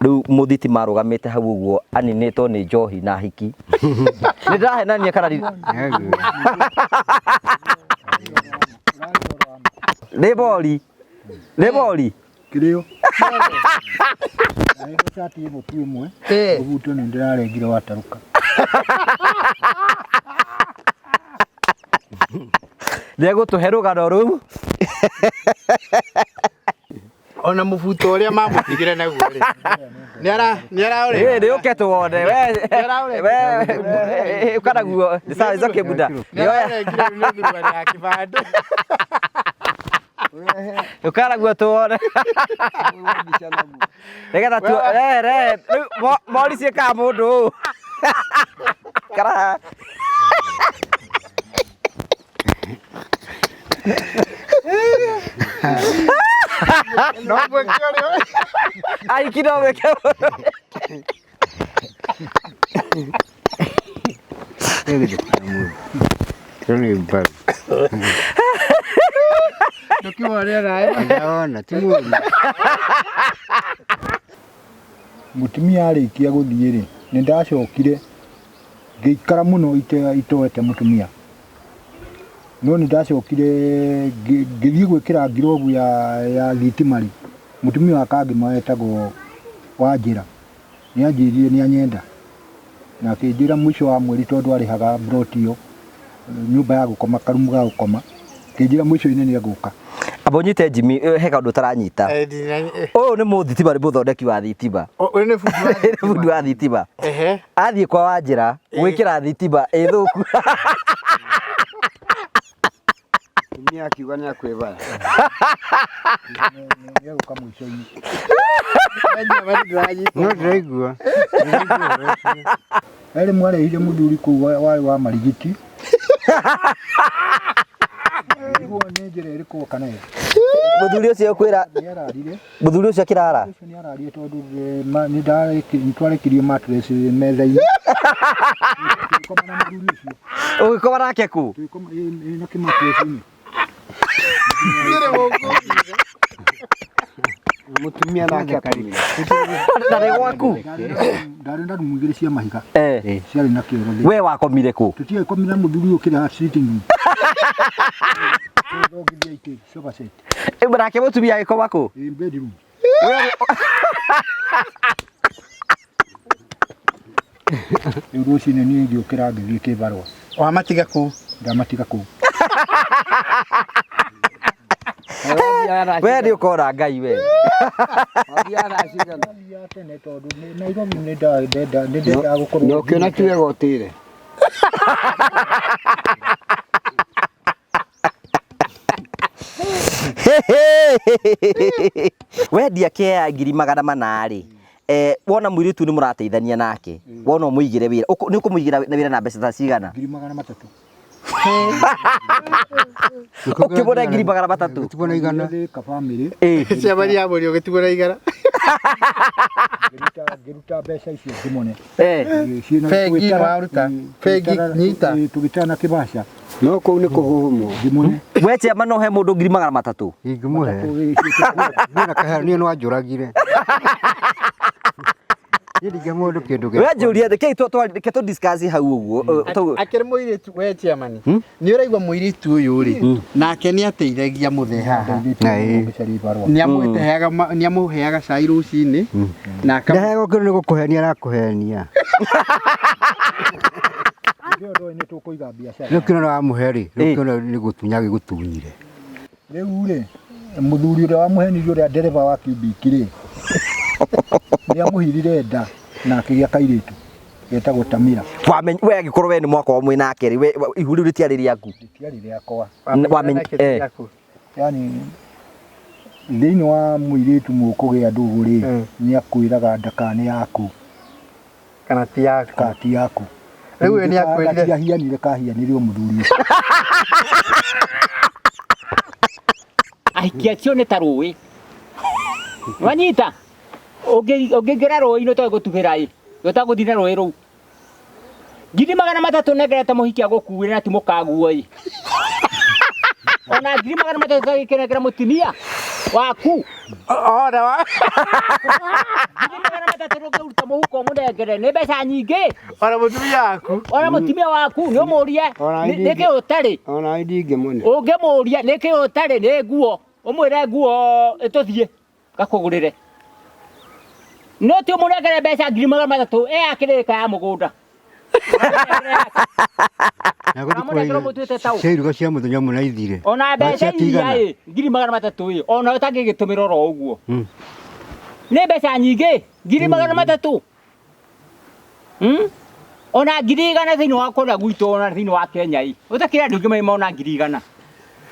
Rĩu mũthitima arũgamĩte hau ũguo aninĩtwo nĩ njohi na hiki. Nĩ ndĩrahenania kana nĩ bori? Nĩ bori. Kĩrĩo. Naheirwo cati ĩno tu ĩmwe. Mũbuto nĩ ndĩrarengire watarũka. Nĩ egũtũhe rũgano rũu. Ona mũbuto ũrĩa mamũtigire naguo rĩ. Nĩ ara nĩ araũrĩ. Ĩ nĩ ũke tuone we. We ũka naguo. Nĩ sawa, it's okay buda. Nĩ ararengire nĩ thuruarĩ ya kĩbandĩ. Ũka naguo tuone. Nĩgetha tu re re rĩu mori ciĩkaga mũndũ ũũ. Kara. No mwĩke ũrĩa. Aiki no mwĩke ũndũ. Ndũkĩmwone nawe. Ndona ti mũru. Mũtumia arĩkia gũthiĩ rĩ, nĩ ndacokire ngĩikara mũno itoete mũtumia. No nĩ ndacokire ngĩthiĩ gwĩkĩra ngirobu ya thitima rĩ, mũtumia wa Kangema wetagwo Wanjĩra nĩ anjĩrire nĩ anyenda. Na akĩnjĩra mũico wa mweri tondũ arĩhaga mburoti ĩyo, nyũmba ya gũkoma, karumu ga gũkoma, akĩnjĩra mũico-inĩ nĩ egũka. Amba ũnyite Jimmy, he kaũndũ ũtaranyita. Ũyũ nĩ mũthitima, nĩ mũthondeki wa thitima. Ũyũ nĩ bundi wa Nĩ bundi wa thitima. Ehe. Athiĩ kwa Wanjĩra gwĩkĩra thitima ĩ thũku. Mũtumia akiuga nĩ akwĩbara. Nĩ egũka mũico-inĩ. No ndĩraigua. He rĩmwe arehire mũthuri kũu warĩ wa marigiti. Nĩguo nĩ njĩra ĩrĩkũ oka nayo. Mũthuri ũcio kwĩra Nĩ ararire. Mũthuri ũcio akĩrara. Ũcio nĩ ararire tondũ nĩ twarekirie mattress metha-inĩ. Tũgĩkoma na mũthuri ũcio. Ũgĩkoma nake kũ? Tũgĩkoma ĩ na kĩmattress-inĩ. Mũtumia nake akomire. Na nĩ gwaku? Ndarĩ na rumu igĩrĩ cia mahiga. Eh. Ciarĩ na kĩoro thĩ. We wakomire kũ? Tũtiakomire na mũthuri ũyũ kĩrĩa sitting room. Tũgĩthongithia itĩ, sofa set. Nake mũtumia agĩkoma kũ? In bedroom. Rĩu rũcinĩ niĩ ngĩũkĩra ngĩthiĩ kĩbarũa. Wamatiga kũ? Ndamatiga kũu. We nĩ ũkora Ngai we. Ndathiaga tene tondũ Nairobi nĩ ndendaga gũkorwo. Na ũkĩona ti wega ũtĩre. Wendia kĩa 400,000 rĩ, wona mũirĩtu nĩ mũrateithania nake, wona ũmũigĩre wĩra, nĩ ũkũmũigĩra wĩra na mbeca ta cigana? 300,000. Ũkĩmũne 300,000? Ũgĩtigwo na igana. Ngĩthĩka bamĩrĩ. Ciama ya mũri ũgĩtigwo na igana. Ngĩruta mbeca icio ngĩmũne. Ciĩna Bengi waruta. Bengi nyita. Tũgĩtara na kĩbaca. No kũu nĩ kũhuhumwo. Ngĩmũne. We chairman no he mũndũ 300,000? Ingĩmũhe. Niĩ na kahera niĩ no anjũragire. Niĩ ndingĩhe mũndũ kĩndũ We gĩakwa. njũria reke tũ discuss hau ũguo. Akĩrĩ mũirĩtu we chairman. Nĩ ũraigua mũirĩtu ũyũ rĩ, nake nĩ ateithagia mũthee haha. Nĩ amũheaga nĩ amũheaga cai rũcinĩ na aka Ndaheagwo kĩndũ nĩ gũkũhenia arakũhenia. Nĩ tũkũiga biacara. Rĩu kĩndũ wamũhe rĩ, rĩu kĩndũ nĩ gũtunya gĩgũtunyire. Rĩu rĩ, mũthuri ũrĩa wamũhenirie ũrĩa ndereba wa cubic rĩ, nĩ amũhirire nda na akĩgĩa kairĩtu getagwo Tamira. Wamenya we angĩkorwo we nĩ mwakorwo mwĩ nake rĩ, we ihu rĩu rĩtiarĩ rĩaku. Rĩtiarĩ rĩakwa. Wamenya Yani thĩinĩ wa mũirĩtu mũkũgĩa ndũgũ rĩ, nĩ akwĩraga ndaka nĩ yaku. Kana ti yaku. Kana ti yaku. Rĩu ũyũ nĩ akwĩrire. Gatiahianire kahianire o mũthuri ũcio. Ahiki acio nĩ ta rũĩ. Wanyita? Ũngĩingĩra rũĩ-inĩ ũtoĩ gũtubĩra ĩ, ũtagũthiĩ na rũĩ rũu. 300,000 nengerete mũhiki agũkuĩre na ti mũkaguo ĩ. Ona 300,000 ũtagĩkĩnengera mũtumia waku. Ona wa. 300,000. matatũ ndũngĩruta mũhuko ũmũnengere nĩ mbeca nyingĩ. Ona mũtumia waku. Ona mũtumia waku nĩ ũmũrie Ona nĩkĩ ũtarĩ. Ona ndingĩmũne. Ũngĩmũria nĩkĩ ũtarĩ nĩ nguo, ũmwĩre nguo ĩtũthiĩ ngakũgũrĩre. No ti ũmũnengere mbeca 300,000 ĩ ya kĩrĩka ya mũgũnda. Na gũthiĩ Kamũnengere kũrĩa ũmũtuĩte taũ. cia iruga cia mũthenya ũmwe na ithire. Ona mbeca Ciatigana. iria ĩ 300,000 ĩ ona ũtangĩgĩtũmĩra oro ũguo. Mm. Nĩ mbeca nyingĩ 300,000. Ona 100,000 thĩinĩ wa kũrĩa gwitũ ona thĩinĩ wa Kenya ĩ. Ũtakĩrĩ andũ aingĩ mona 100,000.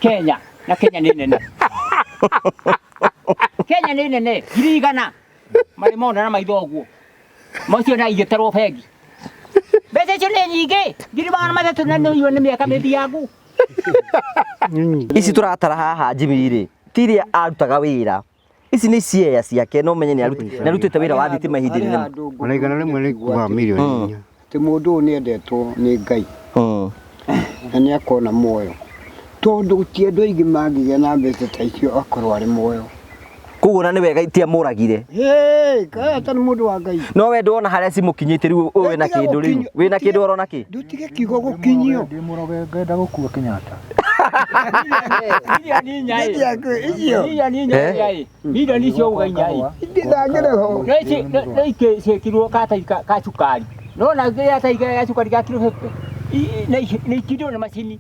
Kenya na Kenya nĩ nene. Kenya nĩ nene 100,000 marĩ mona na maitho ũguo. Macio na igĩtarwo bengi. Mbeca icio nĩ nyingĩ 300,000 na nĩ nĩ mĩaka mĩthiangu. Ici tũratara haha Jimmy rĩ ti iria arutaga wĩra, ici nĩ ciea ciake no menye nĩ arutĩte wĩra wa thitima ihinda inene. Ona 100 nĩ kuga 4,000,000. Atĩ mũndũ ũyũ nĩ endetwo nĩ Ngai na nĩ akona muoyo, tondũ ti andũ aingĩ mangĩgĩa na mbeca ta icio akorwo arĩ muoyo. Koguo na nĩ wega ti amũragire. Hĩ, kaya ta nĩ mũndũ wa Ngai. No we ndwona harĩa cimũkinyĩte rĩu wĩna Tiga kĩndũ rĩu. gũkinyio. Wĩna kĩndũ orona kĩ? Ndũtige kiugo gũkinyio. Ndĩ mũroge ngenda gũkua Kenyatta. 4,000 ĩ. Icio. 4,000 ĩ. Milioni icio uga inya ĩ. Ndangĩrĩ ho. No ici no ikĩ ciĩkirwo karatathi ka cukari. No na karatathi ga cukari ga kiro 50. Nĩ ikindwo na macini.